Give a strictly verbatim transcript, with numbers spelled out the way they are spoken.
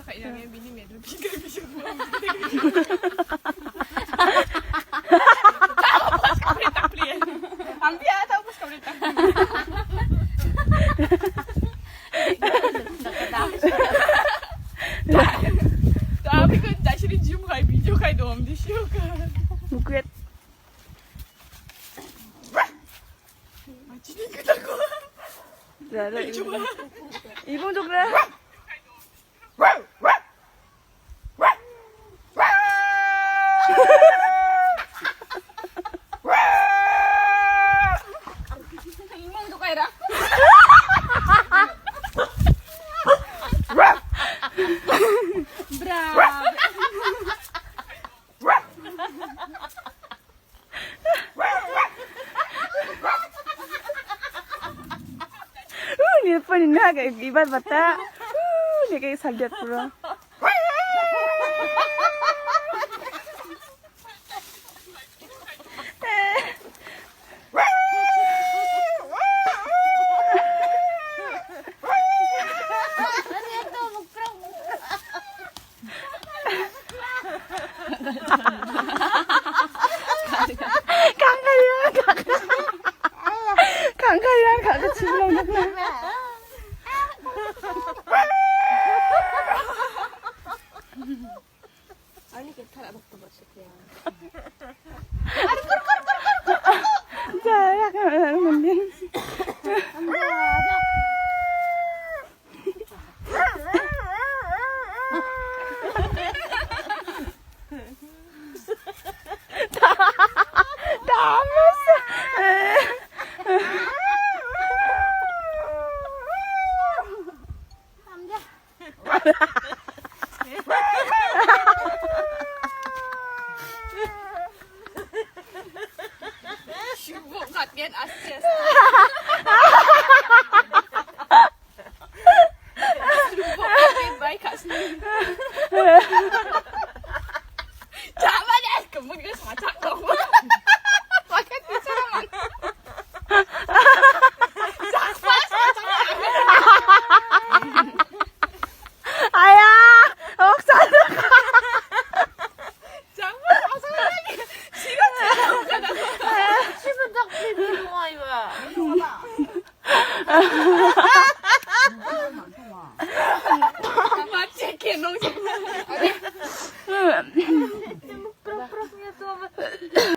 Yang bini medu tiga bisa pulang. Ambil ya, tahu bos kau tak. Tapi kan tak sini jum kai video kai dom di siu kan. Mukwet. Macam ni kita kau. Dah, dah, ibung. Ibung tu kena. Bravo. Uh, ni pani na ga ibar bata. Uh, ni ga saldiat pura. Kangkaiya, kangkaiya, kangkaiya, kangkaiya. Ani ke thara rokto bachakya. Jaya, mending. Shubuk ngatgen aste aste. Shubuk ngatgen bai kasni. Chama deh, kemuk deh sama cak dong. Pakai pisau mana? Aya, oksa.